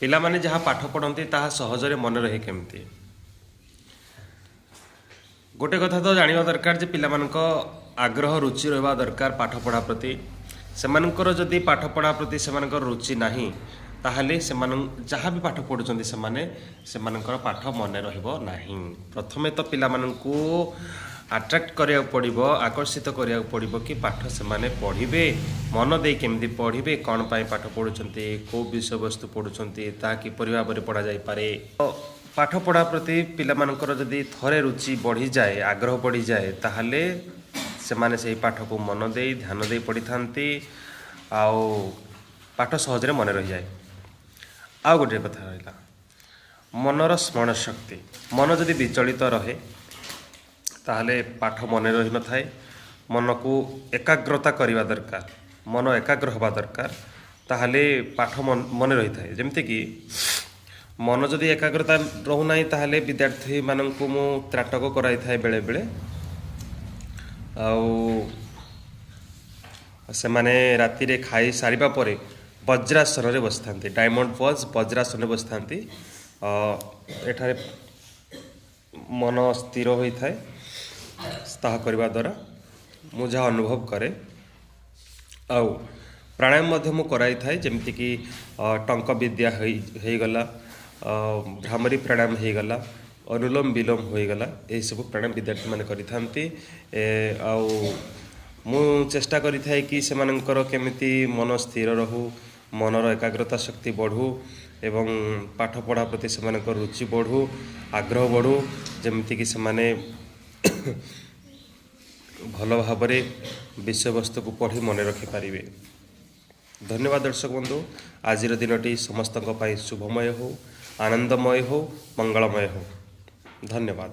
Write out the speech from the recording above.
ପିଲାମାନେ ଯାହା ପାଠ ପଢ଼ନ୍ତି, ତାହା ସହଜରେ ମନେ ରହେ କେମିତି? ଗୋଟେ କଥା ତ ଜାଣିବା ଦରକାର ଯେ ପିଲାମାନଙ୍କ ଆଗ୍ରହ, ରୁଚି ରହିବା ଦରକାର ପାଠ ପଢ଼ା ପ୍ରତି। ସେମାନଙ୍କର ଯଦି ପାଠ ପଢ଼ା ପ୍ରତି ସେମାନଙ୍କର ରୁଚି ନାହିଁ, ତାହେଲେ ସେମାନେ ଯାହା ବି ପାଠ ପଢ଼ୁଛନ୍ତି, ସେମାନେ ସେମାନଙ୍କର ପାଠ ମନେ ରହିବ ନାହିଁ। ପ୍ରଥମେ ତ ପିଲାମାନଙ୍କୁ ଆଟ୍ରାକ୍ଟ କରିବାକୁ ପଡ଼ିବ, ଆକର୍ଷିତ କରିବାକୁ ପଡ଼ିବ କି ପାଠ ସେମାନେ ପଢ଼ିବେ, ମନ ଦେଇ କେମିତି ପଢ଼ିବେ, କ'ଣ ପାଇଁ ପାଠ ପଢ଼ୁଛନ୍ତି, କେଉଁ ବିଷୟବସ୍ତୁ ପଢ଼ୁଛନ୍ତି, ତାହା କିପରି ଭାବରେ ପଢ଼ାଯାଇପାରେ। ପାଠ ପଢ଼ା ପ୍ରତି ପିଲାମାନଙ୍କର ଯଦି ଥରେ ରୁଚି ବଢ଼ିଯାଏ, ଆଗ୍ରହ ବଢ଼ିଯାଏ, ତାହେଲେ ସେମାନେ ସେହି ପାଠକୁ ମନ ଦେଇ, ଧ୍ୟାନ ଦେଇ ପଢ଼ିଥାନ୍ତି ଆଉ ପାଠ ସହଜରେ ମନେ ରହିଯାଏ। ଆଉ ଗୋଟିଏ କଥା ରହିଲା ମନର ସ୍ମରଣ ଶକ୍ତି। ମନ ଯଦି ବିଚଳିତ ରହେ, ତାହେଲେ ପାଠ ମନେ ରହିନଥାଏ। ମନକୁ ଏକାଗ୍ରତା କରିବା ଦରକାର, ମନ ଏକାଗ୍ର ହେବା ଦରକାର, ତାହେଲେ ପାଠ ମନେ ରହିଥାଏ। ଯେମିତିକି ମନ ଯଦି ଏକାଗ୍ରତା ରହୁନାହିଁ, ତାହେଲେ ବିଦ୍ୟାର୍ଥୀମାନଙ୍କୁ ମୁଁ ତ୍ରାଟକ କରାଇଥାଏ ବେଳେବେଳେ ଆଉ ସେମାନେ ରାତିରେ ଖାଇ ସାରିବା ପରେ ବଜ୍ରାସନରେ ବସିଥାନ୍ତି, ଡାଇମଣ୍ଡ ପଜ୍, ବଜ୍ରାସନରେ ବସିଥାନ୍ତି। ଏଠାରେ ମନ ସ୍ଥିର ହୋଇଥାଏ ତାହା କରିବା ଦ୍ୱାରା, ମୁଁ ଯାହା ଅନୁଭବ କରେ। ଆଉ ପ୍ରାଣାୟାମ ମଧ୍ୟ ମୁଁ କରାଇଥାଏ, ଯେମିତିକି ଟଙ୍କ ବିଦ୍ୟା ହେଇଗଲା, ଭ୍ରାମରୀ ପ୍ରାଣାୟାମ ହେଇଗଲା, ଅନୁଲୋମ ବିଲୋମ ହୋଇଗଲା। ଏହିସବୁ ପ୍ରାଣାୟାମ ବିଦ୍ୟାର୍ଥୀମାନେ କରିଥାନ୍ତି ଆଉ ମୁଁ ଚେଷ୍ଟା କରିଥାଏ କି ସେମାନଙ୍କର କେମିତି ମନ ସ୍ଥିର ରହୁ, ମନର ଏକାଗ୍ରତା ଶକ୍ତି ବଢ଼ୁ ଏବଂ ପାଠ ପଢ଼ା ପ୍ରତି ସେମାନଙ୍କର ରୁଚି ବଢ଼ୁ, ଆଗ୍ରହ ବଢ଼ୁ, ଯେମିତିକି ସେମାନେ ଭଲ ଭାବରେ ବିଷୟବସ୍ତୁକୁ ପଢ଼ି ମନେ ରଖିପାରିବେ। ଧନ୍ୟବାଦ ଦର୍ଶକ ବନ୍ଧୁ। ଆଜିର ଦିନଟି ସମସ୍ତଙ୍କ ପାଇଁ ଶୁଭମୟ ହେଉ, ଆନନ୍ଦମୟ ହେଉ, ମଙ୍ଗଳମୟ ହେଉ। ଧନ୍ୟବାଦ।